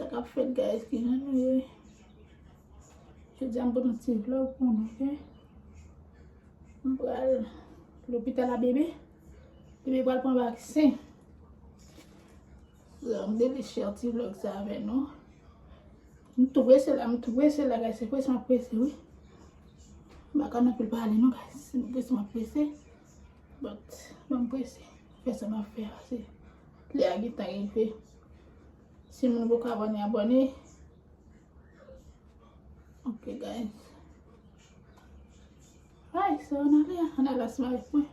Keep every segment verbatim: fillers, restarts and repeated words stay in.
Sa k ap fèt, guys, kijan nou ye? Jodi a m pote yon ti vlog pou nou, ok? M pral lopital a bebe. Bebe pral pran vaksen. So, m te vle share ti vlog sa avè nou. M tou prese la, m tou prese la, guys. Se prese m ap prese, wi. M pa ka nan pil pale, non, guys. Se prese m ap prese. But, bon, m prese. Fè sa m ap fè a, se lè a gentan rive. Si moun poko abòne, abòne. Ok, guys. Ay, sa ann ale, ann ale asma avèk mwen.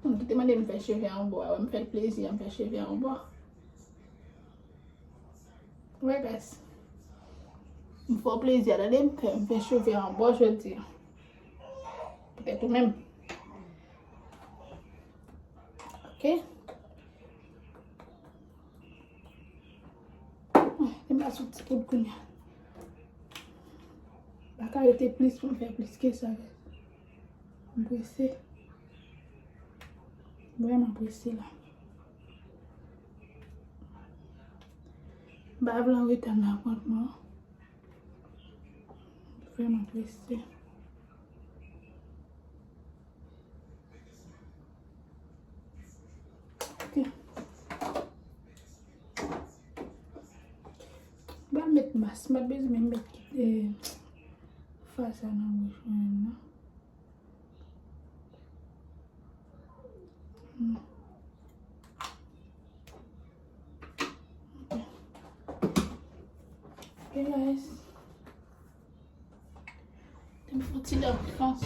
Moun ki te mande m fè cheve an bò, wè m fè l plezi, m fè cheve an bò. Wè, guys. M fè w plezi a, tande, m fè, m fè cheve an bò jodi a. Petèt ou menm. Ok. Ay, m pa sou ti kout kounye a. Pa ka rete plis pou m fè plis ke sa. M prese. Vrèman prese la. M pa vle anreta nan kont non. Vrèman prese. Ok. M pral met mas. M pa t bezwen menm met, eh, fard sa nan bouch mwen menm non. Hmm. Ok. Ok, guys. Dem fon ti lè an frans.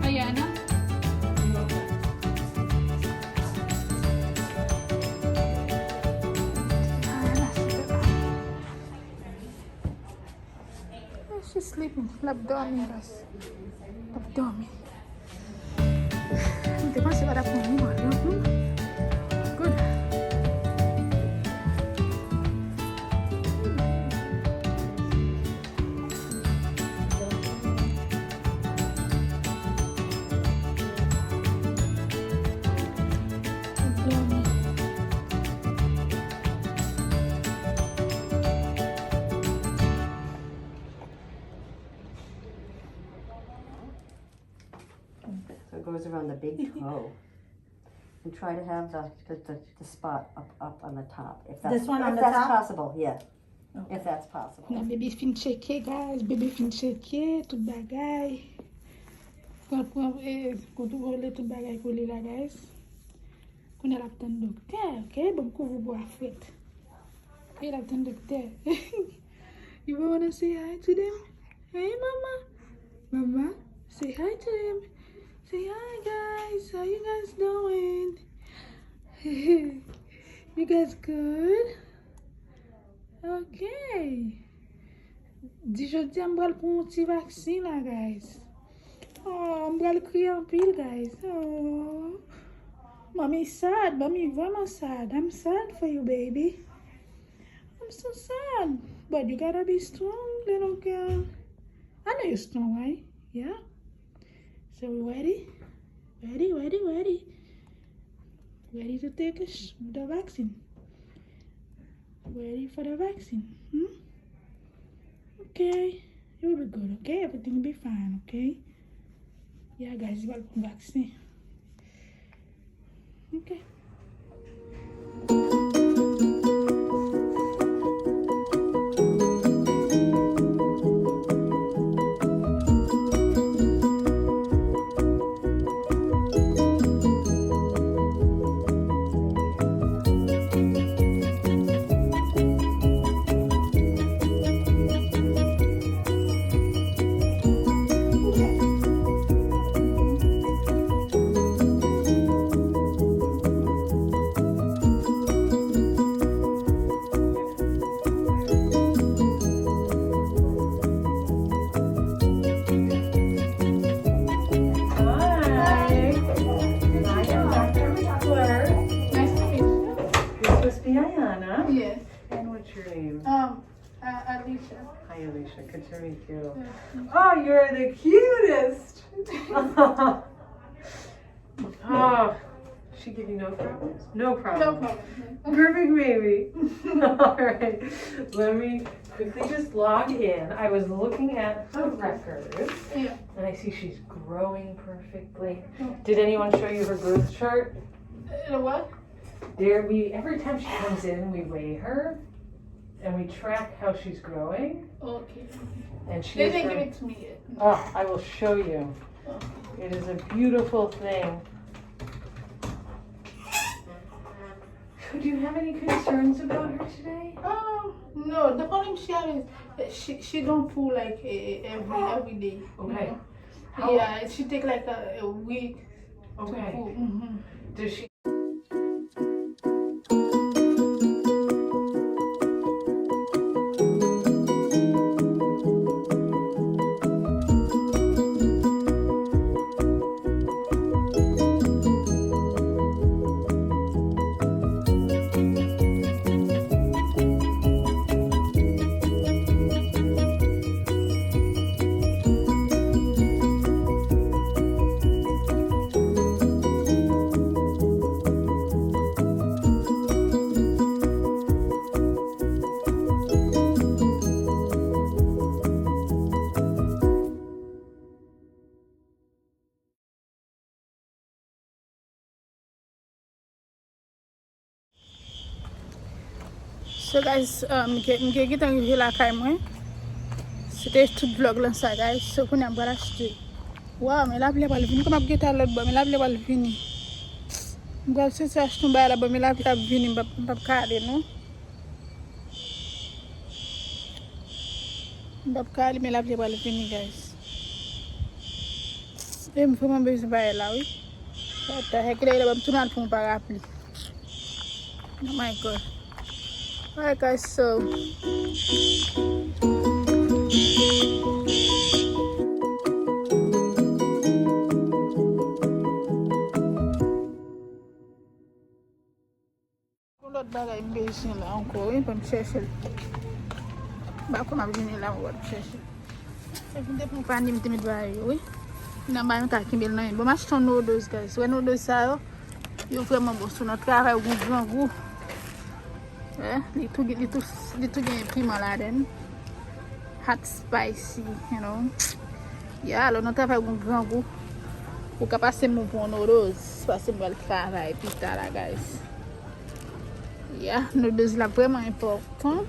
Ayana. She's sleeping. L ap dòmi, guys. L ap dòmi. M te panse pa t ap pran yon mwa, non? Good. L ap dòmi. So it goes around the big toe. And try to have the, the, the, the spot up, up on the top, if that's, This one on if the that's top? Possible, yeah. Okay. If that's possible. Kounye a bebe fin tcheke, guys. Bebe fin tcheke, tout bagay. Pran, pran, eh, kontwole tout bagay pou li la, guys. Kounye a l ap tann doktè, ok? Ban m kouvri bò a frèt. Ok, l ap tann doktè. You wanna say hi to them? Hey, mama. Mama, say hi to them. Say hi, guys. How you guys doing? You guys good? Ok. Di jodi a m pral pran yon ti vaksen la, guys. Oh, m pral kriye anpil, guys. Oh. Mommy sad. Mommy vrèman sad. I'm sad for you, baby. I'm so sad. But you gotta be strong, little girl. I know you're strong, right? Yeah. So we ready? Ready, ready, ready. Ready to take a sh- the vaccine. Ready for the vaccine. Hmm? Okay. It will be good, okay? Everything will be fine, okay? Yeah, guys, li pral pran vaksen. Okay. Hi. I am Doctor Claire. Nice to meet you. This must be Ayana. Yes. And what's your name? Um, uh, Alicia. Hi, Alicia. Good to meet you. Yeah. Oh, you're the cutest. Oh, she give you no problems? No problem. No problem. Perfect baby. All right. Let me quickly just log in. I was looking at her records. Yeah. And I see she's growing perfectly. Mm. Did anyone show you her growth chart? Uh, what? There, we, every time she comes in, we weigh her and we track how she's growing. Okay. And she They is didn't give growing it to me yet. Oh, I will show you. Okay. It is a beautiful thing. So, do you have any concerns about her today? Um, no. The problem she have is that she, she don't poo, like, eh, eh, every, every day. Okay. You know? How Yeah, she take, like, a, a week to Okay. poo. Mm-hmm. Does she So guys, um, m gen, m gen gentan rive lakay mwen. Se te tout vlog lan sa, guys. So kounye a m pral achte. Waw, men lapli a pral vini. Kòman m ap gentan lòt bò, men lapli a pral vini. M pral sanse achte yon bagay la, bon, men lapli ap vini, m p ap, m p ap ka ale, non. M p ap ka ale, men lapli a pral vini, guys. E m vrèman bezwen bagay la, wi. What the heck, kilè lè ban m tounen al pran yon parapli. Oh my God. Alright, guys, so. Yon lòt bagay m bezwen la ankò, wi, fò m chèche l. M pa konn m ap jwenn li la, mwen pral chèche l. Se pou m te pran panye, m te met bagay yo, wi. Nan bagay m ka kenbe l nan men. Bon, m achte yon noodles, guys. Wè noodles sa yo, yo vrèman bon. Sou nan travay ou gen grangou. Eh, li tou, li tou, li tou gen piman ladan l. Hot spicy, you know. Yeah, alò nan travay ou gen grangou. Ou ka pase m pou yon noodles, paske m pral travay pita la, guys. Yeah, noodles la vrèman enpòtan.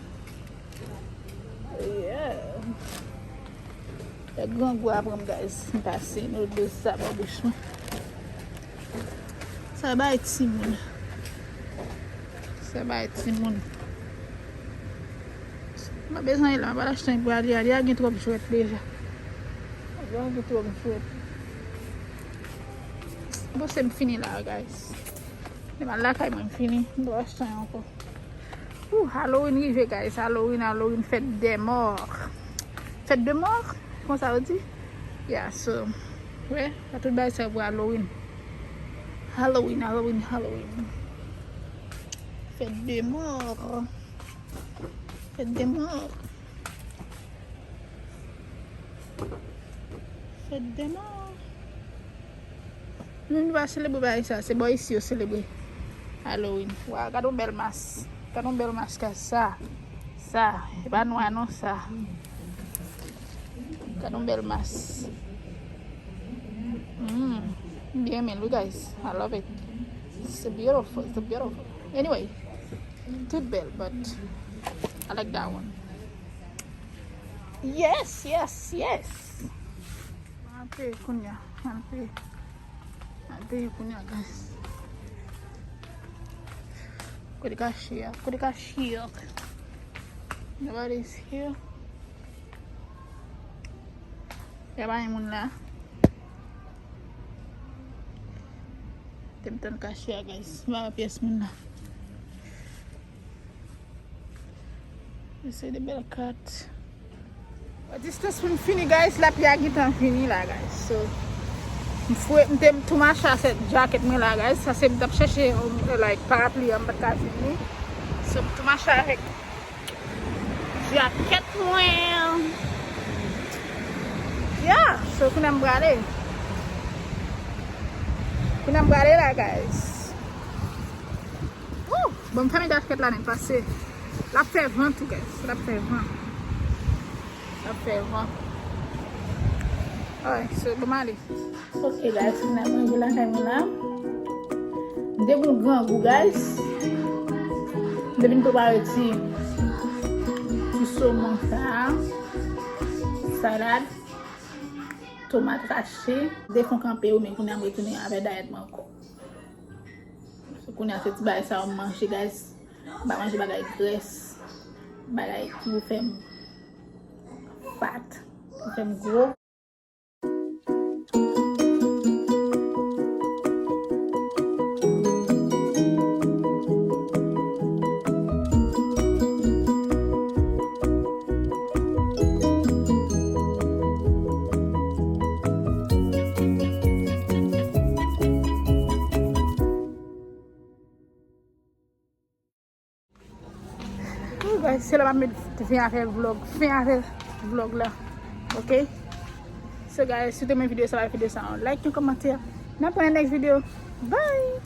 Yeah. Lè grangou a pran m, guys, m pase noodles sa bò bouch mwen. Sa bay timoun. Sa bay timoun. M pa bezwen li la, m pa achte anyen pou Alia. Alia gen twòp jwèt deja. Alia gen twòp jwèt. Bon, se m fini la, guys. Demen lakay mwen, m fini. M pa achte anyen ankò. Ooh, Halloween rive, guys. Halloween, Halloween, fèt dè mò. Fèt dè mò? Konsa yo di? Yeah, so, wè, sa tout bagay sa pou Halloween. Halloween, Halloween, Halloween. Fèt dè mò. Fèt dè mò. Fèt dè mò. Nou, nou pa selebre bagay sa, se bò isi yo selebre Halloween. Waw, gade yon bèl mas. Gade yon bèl mas ka sa. Sa, e pa nwa non sa. Gade yon bèl mas. Mm, m byen renmen l wi, guys. I love it. It's beautiful, it's beautiful. Anyway, tout bèl, but I like that one. Yes, yes, yes. Mwen peye kounye a. Mwen peye. Mwen peye kounye a, guys. Kote cashier? Kote cashier? Nobody's here. Y a pa yon moun la. Te m tann cashier, guys. M pa wè pyès moun la. Se de bèl kat. Distance pou m fini, guys, lapli a gentan fini la, guys. So, m fwe, m te tou mache avèk jacket mwen la, guys. Sa se m t ap chèche, um, like, parapli an, m pa t ka jwenn li. So, m tou mache avèk jacket mwen. Yeah, so kounye a m prale. Kounye a m prale la, guys. Woo! Bon, m fèmen jacket la nèt paske l ap fè van tou, guys. L ap fè van. L ap fè van. Alright, so, bon, m ale. Ok, guys, kounye a m rive lakay mwen la. M te gon grangou, guys. M te vin prepare ti, ti somon sa. Salad. Tomat rache. M te fon kanpe yo, men kounye a m retounen avè dayèt mwen ankò. So, kounye a se ti bagay sa yo m manje, guys. M pa manje bagay grès, bagay ki pou fè m fat, pou fè m gwo. Ooh, guys, se la m ap met fen avè vlog, fen avè vlog la. Ok? So, guys, si w te renmen videyo sa, ba videyo sa yon like, yon kòmantè. N ap wè nan next video. Bye!